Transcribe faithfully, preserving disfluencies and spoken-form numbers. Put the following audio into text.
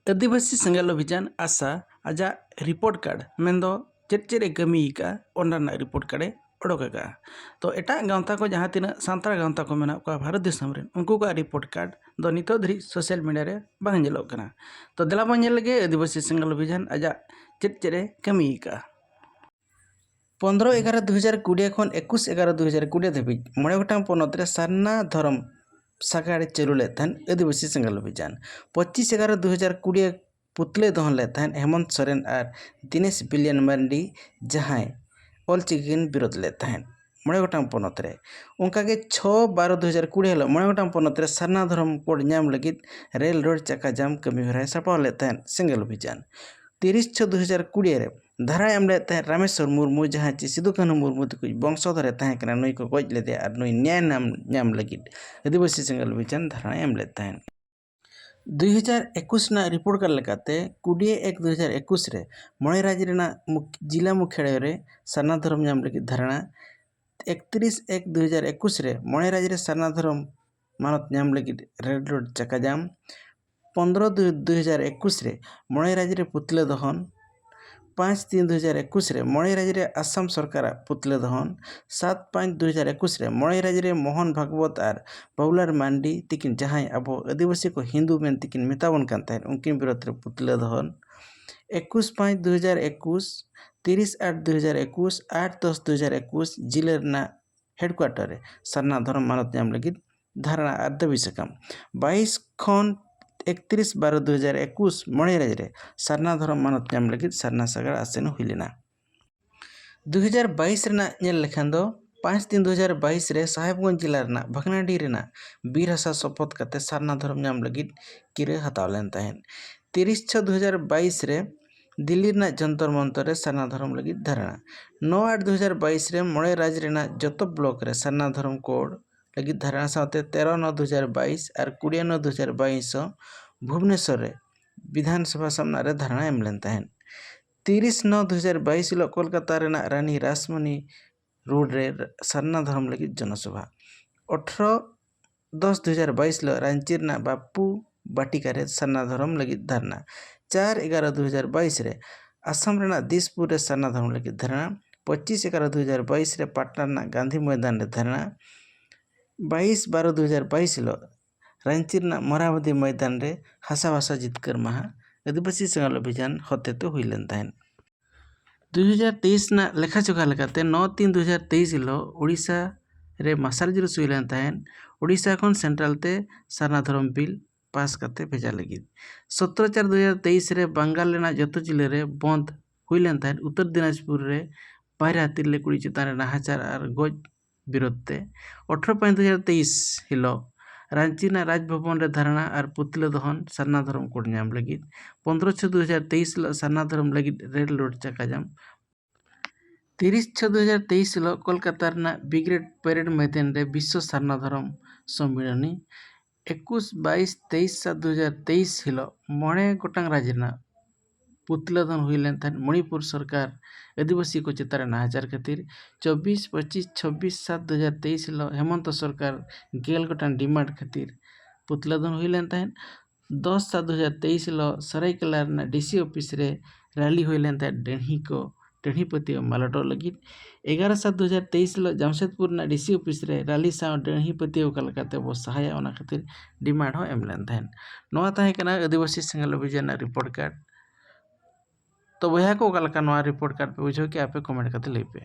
ᱟᱹᱫᱤᱵᱟᱹᱥᱤ ᱥᱮᱸᱜᱮᱞ ᱚᱵᱷᱤᱡᱟᱱ ᱟᱥᱟ ᱟᱡᱟᱜ ᱨᱤᱯᱳᱨᱴ ᱠᱟᱨᱰ, ᱢᱮᱱᱫᱚ ᱪᱮᱫ ᱪᱮᱫ ᱮ ᱠᱟᱹᱢᱤ ᱟᱠᱟᱫᱼᱟ, ᱚᱱᱟ ᱨᱮᱱᱟᱜ ᱨᱤᱯᱳᱨᱴ ᱠᱟᱨᱰ ᱮ ᱚᱰᱚᱠ ᱟᱠᱟᱫᱼᱟ᱾ ᱛᱚ ᱮᱴᱟᱜ ᱜᱟᱶᱛᱟ ᱠᱚ, ᱡᱟᱦᱟᱸ ᱛᱤᱱᱟᱹᱜ ᱥᱟᱱᱛᱟᱲ ᱜᱟᱶᱛᱟ ᱠᱚ ᱢᱮᱱᱟᱜ ᱠᱚᱣᱟ ᱵᱷᱟᱨᱚᱛ ᱫᱤᱥᱚᱢ ᱨᱮᱱ, ᱩᱱᱠᱩ ᱠᱚᱣᱟᱜ ᱨᱤᱯᱳᱨᱴ ᱠᱟᱨᱰ ᱫᱚ ᱱᱤᱛᱚᱜ ᱫᱷᱟᱹᱨᱤᱡ ᱥᱳᱥᱟᱞ ᱢᱤᱰᱤᱭᱟ ᱨᱮ ᱵᱟᱝ ᱧᱮᱞᱚᱜ ᱠᱟᱱᱟ᱾ ᱛᱚ ᱫᱮᱞᱟ ᱵᱚᱱ ᱧᱮᱞ ᱞᱮᱜᱮ ᱟᱹᱫᱤᱵᱟᱹᱥᱤ ᱥᱮᱸᱜᱮᱞ ᱚᱵᱷᱤᱡᱟᱱ ᱟᱡᱟᱜ ᱪᱮᱫ ᱪᱮᱫ ᱮ ᱠᱟᱹᱢᱤ ᱟᱠᱟᱫᱼᱟ᱾ ᱯᱚᱱᱫᱽᱨᱚ ᱮᱜᱟᱨᱚ ᱫᱩ ᱦᱟᱡᱟᱨ ᱠᱩᱲᱤ ᱠᱷᱚᱱ ᱮᱠᱩᱥ ᱮᱜᱟᱨᱚ ᱫᱩ ᱦᱟᱡᱟᱨ ᱠᱩᱲᱤ ᱫᱷᱟᱹᱵᱤᱡ ᱢᱚᱬᱮ ᱜᱚᱴᱟᱝ ᱯᱚᱱᱚᱛ ᱨᱮ ᱥᱟᱨᱱᱟ ᱫᱷᱚᱨᱚᱢ ᱥᱟᱜᱟᱲ ᱮ ᱪᱟᱹᱞᱩ ᱞᱮᱫ ᱛᱟᱦᱮᱸᱫ ᱟᱹᱫᱤᱵᱟᱹᱥᱤ ᱥᱮᱸᱜᱮᱞ ᱚᱵᱷᱤᱡᱟᱱ᱾ ᱯᱚᱸᱪᱤᱥ ᱮᱜᱟᱨᱚ ᱫᱩ ᱦᱟᱡᱟᱨ ᱠᱩᱲᱤ ᱯᱩᱛᱞᱟᱹ ᱫᱚᱦᱚ ᱞᱮᱫ ᱛᱟᱦᱮᱸᱫ ᱦᱮᱢᱚᱱᱛ ᱥᱚᱨᱮᱱ ᱟᱨ ᱫᱤᱱᱮᱥ ᱵᱤᱞᱤᱭᱟᱱ ᱢᱟᱨᱰᱤ, ᱡᱟᱦᱟᱸᱭ ᱚᱞᱪᱤᱠᱤ ᱠᱤᱱ ᱵᱤᱨᱳᱫ ᱞᱮᱫ ᱛᱟᱦᱮᱸᱫ ᱢᱚᱬᱮ ᱜᱚᱴᱟᱝ ᱯᱚᱱᱚᱛ ᱨᱮ᱾ ᱚᱱᱠᱟᱜᱮ ᱪᱷᱚ ᱵᱟᱨᱚ ᱫᱩ ᱦᱟᱡᱟᱨ ᱠᱩᱲᱤ ᱦᱤᱞᱳᱜ ᱢᱚᱬᱮ ᱜᱚᱴᱟᱝ ᱯᱚᱱᱚᱛ ᱨᱮ ᱥᱟᱨᱱᱟ ᱫᱷᱚᱨᱚᱢ ᱠᱳᱰ ᱧᱟᱢ ᱞᱟᱹᱜᱤᱫ ᱨᱮᱞ ᱨᱳᱰ ᱪᱟᱠᱟ ᱡᱟᱢ ᱠᱟᱹᱢᱤ ᱦᱚᱨᱟᱭ ᱥᱟᱯᱲᱟᱣ ᱞᱮᱫ ᱛᱟᱦᱮᱸᱫ ᱥᱮᱸᱜᱮᱞ ᱚᱵᱷᱤᱡᱟᱱ᱾ ᱛᱤᱨᱤᱥ ᱪᱷᱚ ᱫᱩ ᱦᱟᱡᱟᱨ ᱠᱩᱲᱤ ᱨᱮ ᱫᱷᱟᱨᱟ ᱮᱢ ᱞᱮᱫ ᱛᱟᱦᱮᱸᱫ ᱨᱟᱢᱮᱥᱣᱚᱨ ᱢᱩᱨᱢᱩ, ᱡᱟᱦᱟᱸᱭ ᱪᱮ ᱥᱤᱫᱩ ᱠᱟᱹᱱᱦᱩ ᱢᱩᱨᱢᱩ ᱛᱟᱠᱚᱭᱤᱡ ᱵᱚᱝᱥᱚᱫᱷᱚᱨᱮ ᱛᱟᱦᱮᱸ ᱠᱟᱱᱟ, ᱱᱩᱭ ᱠᱚ ᱜᱚᱡ ᱞᱮᱫᱮᱭᱟ ᱟᱨ ᱱᱩᱭ ᱱᱮᱭᱟᱭ ᱧᱟᱢ, ᱧᱟᱢ ᱞᱟᱹᱜᱤᱫ ᱟᱹᱫᱤᱵᱟᱹᱥᱤ ᱥᱮᱸᱜᱮᱞ ᱚᱵᱷᱤᱡᱟᱱ ᱫᱷᱟᱨᱟ ᱮᱢ ᱞᱮᱫ ᱛᱟᱦᱮᱸᱫ᱾ ᱫᱩ ᱦᱟᱡᱟᱨ ᱮᱠᱩᱥ ᱨᱮᱱᱟᱜ ᱨᱤᱯᱳᱨᱴ ᱠᱟᱨᱰ ᱞᱮᱠᱟᱛᱮ ᱠᱩᱲᱤ ᱮᱠ ᱫᱩ ᱦᱟᱡᱟᱨ ᱮᱠᱩᱥ ᱨᱮ ᱢᱚᱬᱮ ᱨᱟᱡᱽ ᱨᱮᱱᱟᱜ ᱢᱩᱠ-, ᱡᱤᱞᱟ ᱢᱩᱠᱷᱭᱟᱞᱚᱭ ᱨᱮ ᱥᱟᱨᱱᱟ ᱫᱷᱚᱨᱚᱢ ᱧᱟᱢ ᱞᱟᱹᱜᱤᱫ ᱫᱷᱟᱨᱱᱟ, ᱮᱠᱛᱨᱤᱥ ᱮᱠ ᱫᱩ ᱦᱟᱡᱟᱨ ᱮᱠᱩᱥ ᱨᱮ ᱢᱚᱬᱮ ᱨᱟᱡᱽ ᱨᱮ ᱥᱟᱨᱱᱟ ᱫᱷᱚᱨᱚᱢ ᱢᱟᱱᱚᱛ ᱧᱟᱢ ᱞᱟᱹᱜᱤᱫ ᱨᱮᱞ ᱨᱳᱰ ᱪᱟᱠᱟ ᱡᱟᱢ, ᱯᱚᱱᱫᱽᱨᱚ ᱫᱩ ᱫᱩ ᱦᱟᱡᱟᱨ ᱮᱠᱩᱥ ᱨᱮ ᱢᱚᱬᱮ ᱨᱟᱡᱽ ᱨᱮ ᱯᱩᱛᱞᱟᱹ ᱫᱚᱦᱚᱱ, ᱯᱟᱸᱪ ᱛᱤᱱ ᱫᱩ ᱦᱟᱡᱟᱨ ᱮᱠᱩᱥ ᱨᱮ ᱢᱚᱬᱮ ᱨᱟᱡᱽ ᱨᱮ ᱟᱥᱟᱢ ᱥᱚᱨᱠᱟᱨᱟᱜ ᱯᱩᱛᱞᱟᱹ ᱫᱚᱦᱚᱱ, ᱥᱟᱛ ᱯᱟᱸᱪ ᱫᱩ ᱦᱟᱡᱟᱨ ᱮᱠᱩᱥ ᱨᱮ ᱢᱚᱬᱮ ᱨᱟᱡᱽ ᱨᱮ ᱢᱳᱦᱚᱱ ᱵᱷᱟᱜᱽᱵᱚᱛ ᱟᱨ ᱵᱟᱵᱩᱞᱟᱞ ᱢᱟᱱᱰᱤ ᱛᱤᱠᱤᱱ, ᱡᱟᱦᱟᱸᱭ ᱟᱵᱚ ᱟᱹᱫᱤᱵᱟᱹᱥᱤ ᱠᱚ ᱦᱤᱱᱫᱩ ᱢᱮᱱ ᱛᱮᱠᱤᱱ ᱢᱮᱛᱟ ᱵᱚᱱ ᱠᱟᱱ ᱛᱟᱦᱮᱸᱫ, ᱩᱱᱠᱤᱱ ᱵᱤᱨᱳᱫᱷ ᱨᱮ ᱯᱩᱛᱞᱟᱹ ᱫᱚᱦᱚᱱ᱾ ᱮᱠᱩᱥ ᱯᱟᱸᱪ ᱫᱩ ᱦᱟᱡᱟᱨ ᱮᱠᱩᱥ, ᱛᱤᱨᱤᱥ ᱟᱴ ᱫᱩ ᱦᱟᱡᱟᱨ ᱮᱠᱩᱥ, ᱟᱴ ᱫᱚᱥ ᱫᱩ ᱦᱟᱡᱟᱨ ᱮᱠᱩᱥ ᱡᱤᱞᱟᱹ ᱨᱮᱱᱟᱜ ᱦᱮᱰᱠᱩᱣᱟᱴᱚᱨ ᱨᱮ ᱥᱟᱨᱱᱟ ᱫᱷᱚᱨᱚᱢ ᱢᱟᱱᱚᱛ ᱧᱟᱢ ᱞᱟᱹᱜᱤᱫ ᱫᱷᱟᱨᱱᱟ ᱟᱨ ᱫᱟᱹᱵᱤ ᱥᱟᱠᱟᱢ᱾ ᱵᱟᱭᱤᱥ ᱠᱷᱚᱱ ᱮᱠᱛᱨᱤᱥ ᱵᱟᱨᱚ ᱫᱩ ᱦᱟᱡᱟᱨ ᱮᱠᱩᱥ ᱢᱚᱬᱮ ᱨᱟᱡᱽ ᱨᱮ ᱥᱟᱨᱱᱟ ᱫᱷᱚᱨᱚᱢ ᱢᱟᱱᱚᱛ ᱧᱟᱢ ᱞᱟᱹᱜᱤᱫ ᱥᱟᱨᱱᱟ ᱥᱟᱜᱟᱲ ᱟᱥᱮᱱ ᱦᱩᱭ ᱞᱮᱱᱟ᱾ ᱫᱩ ᱦᱟᱡᱟᱨ ᱵᱟᱭᱤᱥ ᱨᱮᱱᱟᱜ ᱧᱮᱞ ᱞᱮᱠᱷᱟᱱ ᱫᱚ, ᱯᱟᱸᱪ ᱛᱤᱱ ᱫᱩ ᱦᱟᱡᱟᱨ ᱵᱟᱭᱤᱥ ᱨᱮ ᱥᱟᱦᱮᱵᱽᱜᱚᱸᱡᱽ ᱡᱮᱞᱟ ᱨᱮᱱᱟᱜ ᱵᱷᱟᱜᱽᱱᱟᱰᱤ ᱨᱮᱱᱟᱜ ᱵᱤᱨ ᱦᱟᱥᱟ ᱥᱚᱯᱚᱫ ᱠᱟᱛᱮ ᱥᱟᱨᱱᱟ ᱫᱷᱚᱨᱚᱢ ᱧᱟᱢ ᱞᱟᱹᱜᱤᱫ ᱠᱤᱨᱟᱹ ᱦᱟᱛᱟᱣ ᱞᱮᱱ ᱛᱟᱦᱮᱸᱫ᱾ ᱛᱤᱨᱤᱥ ᱪᱷᱚ ᱫᱩ ᱦᱟᱡᱟᱨ ᱵᱟᱭᱤᱥ ᱨᱮ ᱫᱤᱞᱞᱤ ᱨᱮᱱᱟᱜ ᱡᱚᱱᱛᱚᱨ ᱢᱚᱱᱛᱚᱨ ᱨᱮ ᱥᱟᱨᱱᱟ ᱫᱷᱚᱨᱚᱢ ᱞᱟᱹᱜᱤᱫ ᱫᱷᱟᱨᱱᱟ᱾ ᱱᱚ ᱟᱴ ᱫᱩ ᱦᱟᱡᱟᱨ ᱵᱟᱭᱤᱥ ᱨᱮ ᱢᱚᱬᱮ ᱨᱟᱡᱽ ᱨᱮᱱᱟᱜ ᱡᱚᱛᱚ ᱵᱞᱚᱠ ᱨᱮ ᱥᱟᱨᱱᱟ ᱫᱷᱚᱨᱚᱢ ᱠᱳᱰ ᱞᱟᱹᱜᱤᱫ ᱫᱷᱟᱨᱱᱟ ᱥᱟᱶᱛᱮ ᱛᱮᱨᱚ ᱱᱚ ᱫᱩ ᱦᱟᱡᱟᱨ ᱵᱟᱭᱤᱥ ᱟᱨ ᱠᱩᱲᱤ ᱱᱚ ᱫᱩ ᱦᱟᱡᱟᱨ ᱵᱟᱭᱤᱥ ᱦᱚᱸ ᱵᱷᱩᱵᱽᱱᱮᱥᱚᱨ ᱨᱮ ᱵᱤᱫᱷᱟᱱ ᱥᱚᱵᱷᱟ ᱥᱟᱢᱱᱟ ᱨᱮ ᱫᱷᱟᱨᱱᱟ ᱮᱢ ᱞᱮᱱ ᱛᱟᱦᱮᱸᱫ᱾ ᱛᱤᱨᱤᱥ ᱱᱚ ᱫᱩ ᱦᱟᱡᱟᱨ ᱵᱟᱭᱤᱥ ᱦᱤᱞᱳᱜ ᱠᱳᱞᱠᱟᱛᱟ ᱨᱮᱱᱟᱜ ᱨᱟᱱᱤ ᱨᱟᱥᱢᱚᱱᱤ ᱨᱳᱰ ᱨᱮ ᱥᱟᱨᱱᱟ ᱫᱷᱚᱨᱚᱢ ᱞᱟᱹᱜᱤᱫ ᱡᱚᱱᱚᱥᱚᱵᱷᱟ᱾ ᱟᱴᱷᱨᱚ ᱫᱚᱥ ᱫᱩ ᱦᱟᱡᱟᱨ ᱵᱟᱭᱤᱥ ᱦᱤᱞᱳᱜ ᱨᱟᱺᱪᱤ ᱨᱮᱱᱟᱜ ᱵᱟᱯᱩ ᱵᱟᱴᱤᱠᱟ ᱨᱮ ᱥᱟᱨᱱᱟ ᱫᱷᱚᱨᱚᱢ ᱞᱟᱹᱜᱤᱫ ᱫᱷᱟᱨᱱᱟ᱾ ᱪᱟᱨ ᱮᱜᱟᱨᱚ ᱫᱩ ᱦᱟᱡᱟᱨ ᱵᱟᱭᱤᱥ ᱨᱮ ᱟᱥᱟᱢ ᱨᱮᱱᱟᱜ ᱫᱤᱥᱯᱩᱨ ᱨᱮ ᱥᱟᱨᱱᱟ ᱫᱷᱚᱨᱚᱢ ᱞᱟᱹᱜᱤᱫ ᱫᱷᱟᱨᱱᱟ᱾ ᱯᱚᱸᱪᱤᱥ ᱮᱜᱟᱨᱚ ᱫᱩ ᱦᱟᱡᱟᱨ ᱵᱟᱭᱤᱥ ᱨᱮ ᱯᱟᱴᱱᱟ ᱨᱮᱱᱟᱜ ᱜᱟᱱᱫᱷᱤ ᱢᱚᱭᱫᱟᱱ ᱨᱮ ᱫᱷᱟᱨᱱᱟ᱾ ᱵᱟᱭᱤᱥ ᱵᱟᱨᱚ ᱫᱩ ᱦᱟᱡᱟᱨ ᱵᱟᱭᱤᱥ ᱦᱤᱞᱳᱜ ᱨᱟᱺᱪᱤ ᱨᱮᱱᱟᱜ ᱢᱚᱨᱟᱵᱚᱫᱤ ᱢᱚᱭᱫᱟᱱ ᱨᱮ ᱦᱟᱥᱟ ᱵᱷᱟᱥᱟ ᱡᱤᱛᱠᱟᱹᱨ ᱢᱟᱦᱟ ᱟᱹᱫᱤᱵᱟᱹᱥᱤ ᱥᱮᱸᱜᱮᱞ ᱚᱵᱷᱤᱡᱟᱱ ᱦᱚᱛᱮᱛᱮ ᱦᱩᱭ ᱞᱮᱱ ᱛᱟᱦᱮᱸᱫ᱾ ᱫᱩ ᱦᱟᱡᱟᱨ ᱛᱮᱭᱤᱥ ᱨᱮᱱᱟᱜ ᱞᱮᱠᱷᱟ ᱡᱚᱠᱷᱟ ᱞᱮᱠᱟᱛᱮ ᱱᱚ ᱛᱤᱱ ᱫᱩ ᱦᱟᱡᱟᱨ ᱛᱮᱭᱤᱥ ᱦᱤᱞᱳᱜ ᱳᱰᱤᱥᱟ ᱨᱮ ᱢᱟᱨᱥᱟᱞ ᱡᱩᱞᱩᱥ ᱦᱩᱭ ᱞᱮᱱ ᱛᱟᱦᱮᱸᱫ᱾ ᱳᱰᱤᱥᱟ ᱠᱷᱚᱱ ᱥᱮᱱᱴᱨᱟᱞ ᱛᱮ ᱥᱟᱨᱱᱟ ᱫᱷᱚᱨᱚᱢ ᱵᱤᱞ ᱯᱟᱥ ᱠᱟᱛᱮ ᱵᱷᱮᱡᱟ ᱞᱟᱹᱜᱤᱫ᱾ ᱥᱚᱛᱨᱚ ᱪᱟᱨ ᱫᱩ ᱦᱟᱡᱟᱨ ᱛᱮᱭᱤᱥ ᱨᱮ ᱵᱟᱝᱜᱟᱞ ᱨᱮᱱᱟᱜ ᱡᱚᱛᱚ ᱡᱤᱞᱟᱹ ᱨᱮ ᱵᱚᱸᱫᱽ ᱦᱩᱭ ᱞᱮᱱ ᱛᱟᱦᱮᱸᱫ᱾ ᱩᱛᱛᱚᱨ ᱫᱤᱱᱟᱡᱽᱯᱩᱨ ᱨᱮ ᱵᱟᱦᱨᱮ ᱛᱤᱨᱞᱟᱹ ᱠᱩᱲᱤ ᱪᱮᱛᱟᱱ ᱨᱮ ᱱᱟᱦᱟᱪᱟᱨ ᱟᱨ ᱜᱚᱡ ᱵᱤᱨᱳᱫᱷ ᱛᱮ᱾ ᱟᱴᱷᱨᱚ ᱯᱟᱸᱪ ᱫᱩ ᱦᱟᱡᱟᱨ ᱛᱮᱭᱤᱥ ᱦᱤᱞᱳᱜ ᱨᱟᱺᱪᱤ ᱨᱮᱱᱟᱜ ᱨᱟᱡᱽ ᱵᱷᱚᱵᱚᱱ ᱨᱮ ᱫᱷᱟᱨᱱᱟ ᱟᱨ ᱯᱩᱛᱞᱟᱹ ᱫᱚᱦᱚᱱ ᱥᱟᱨᱱᱟ ᱫᱷᱚᱨᱚᱢ ᱠᱳᱰ ᱧᱟᱢ ᱞᱟᱹᱜᱤᱫ᱾ ᱯᱚᱱᱫᱽᱨᱚ ᱪᱷᱚ ᱫᱩ ᱦᱟᱡᱟᱨ ᱛᱮᱭᱤᱥ ᱦᱤᱞᱳᱜ ᱥᱟᱨᱱᱟ ᱫᱷᱚᱨᱚᱢ ᱞᱟᱹᱜᱤᱫ ᱨᱮᱞ ᱨᱳᱰ ᱪᱟᱠᱟᱡᱟᱢ᱾ ᱛᱤᱨᱤᱥ ᱪᱷᱚ ᱫᱩ ᱦᱟᱡᱟᱨ ᱛᱮᱭᱤᱥ ᱦᱤᱞᱳᱜ ᱠᱳᱞᱠᱟᱛᱟ ᱨᱮᱱᱟᱜ ᱵᱤᱜᱽᱨᱮᱰ ᱯᱮᱨᱮᱰ ᱢᱚᱭᱫᱟᱱ ᱨᱮ ᱵᱤᱥᱥᱚ ᱥᱟᱨᱱᱟ ᱫᱷᱚᱨᱚᱢ ᱥᱚᱢᱢᱤᱞᱚᱱᱤ᱾ ᱮᱠᱩᱥ ᱵᱟᱭᱤᱥ ᱛᱮᱭᱤᱥ ᱥᱟᱛ ᱫᱩ ᱦᱟᱡᱟᱨ ᱛᱮᱭᱤᱥ ᱦᱤᱞᱳᱜ ᱢᱚᱬᱮ ᱜᱚᱴᱟᱝ ᱨᱟᱡᱽ ᱨᱮᱱᱟᱜ ᱯᱩᱛᱞᱟᱹ ᱫᱷᱚᱱ ᱦᱩᱭ ᱞᱮᱱ ᱛᱟᱦᱮᱸᱫ ᱢᱚᱬᱤᱯᱩᱨ ᱥᱚᱨᱠᱟᱨ ᱟᱹᱫᱤᱵᱟᱹᱥᱤ ᱠᱚ ᱪᱮᱛᱟᱱ ᱨᱮ ᱱᱟᱦᱟᱪᱟᱨ ᱠᱷᱟᱹᱛᱤᱨ᱾ ᱪᱚᱵᱵᱤᱥ ᱯᱚᱸᱪᱤᱥ ᱪᱷᱚᱵᱵᱤᱥ ᱥᱟᱛ ᱫᱩ ᱦᱟᱡᱟᱨ ᱛᱮᱭᱤᱥ ᱦᱤᱞᱳᱜ ᱦᱮᱢᱚᱱᱛᱚ ᱥᱚᱨᱠᱟᱨ ᱜᱮᱞ ᱜᱚᱴᱟᱝ ᱰᱤᱢᱟᱱᱰ ᱠᱷᱟᱹᱛᱤᱨ ᱯᱩᱛᱞᱟᱹ ᱫᱷᱚᱱ ᱦᱩᱭ ᱞᱮᱱ ᱛᱟᱦᱮᱸᱫ᱾ ᱫᱚᱥ ᱥᱟᱛ ᱫᱩ ᱦᱟᱡᱟᱨ ᱛᱮᱭᱤᱥ ᱦᱤᱞᱳᱜ ᱥᱟᱹᱨᱟᱹᱭᱠᱮᱞᱟ ᱨᱮᱱᱟᱜ ᱰᱤᱥᱤ ᱚᱯᱷᱤᱥ ᱨᱮ ᱨᱟᱞᱤ ᱦᱩᱭ ᱞᱮᱱ ᱛᱟᱦᱮᱸᱫ ᱰᱟᱹᱦᱤ ᱠᱚ ᱰᱟᱹᱦᱤ ᱯᱟᱹᱛᱭᱟᱹᱣ ᱢᱟᱞᱚᱴᱚᱜ ᱞᱟᱹᱜᱤᱫ᱾ ᱮᱜᱟᱨᱚ ᱥᱟᱛ ᱫᱩ ᱦᱟᱡᱟᱨ ᱛᱮᱭᱤᱥ ᱦᱤᱞᱳᱜ ᱡᱟᱢᱥᱮᱫᱽᱯᱩᱨ ᱨᱮᱱᱟᱜ ᱰᱤᱥᱤ ᱚᱯᱷᱤᱥ ᱨᱮ ᱨᱟᱞᱤ ᱥᱟᱶ ᱰᱟᱹᱦᱤ ᱯᱟᱹᱛᱭᱟᱹᱣ ᱚᱠᱟ ᱞᱮᱠᱟᱛᱮ ᱵᱚ ᱥᱟᱦᱟᱭᱟ, ᱚᱱᱟ ᱠᱷᱟᱹᱛᱤᱨ ᱰᱤᱢᱟᱱᱰ ᱦᱚᱸ ᱮᱢ ᱞᱮᱱ ᱛᱟᱦᱮᱸᱫ᱾ ᱱᱚᱣᱟ ᱛᱟᱦᱮᱸ ᱠᱟᱱᱟ ᱟᱹᱫᱤᱵᱟᱹᱥᱤ ᱥᱮᱸᱜᱮᱞ ᱚᱵᱷᱤᱡᱟᱱ ᱨᱮᱱᱟᱜ ᱨᱤᱯᱳᱨᱴ ᱠᱟᱨᱰ᱾ ᱛᱚ ᱵᱚᱭᱦᱟ ᱠᱚ, ᱚᱠᱟ ᱞᱮᱠᱟ ᱱᱚᱣᱟ ᱨᱤᱯᱳᱨᱴ ᱠᱟᱨᱰ ᱯᱮ ᱵᱩᱡᱷᱟᱹᱣ ᱠᱮᱜᱼᱟ, ᱟᱯᱮ ᱠᱚᱢᱮᱱᱴ ᱠᱟᱛᱮ ᱞᱟᱹᱭ ᱯᱮ᱾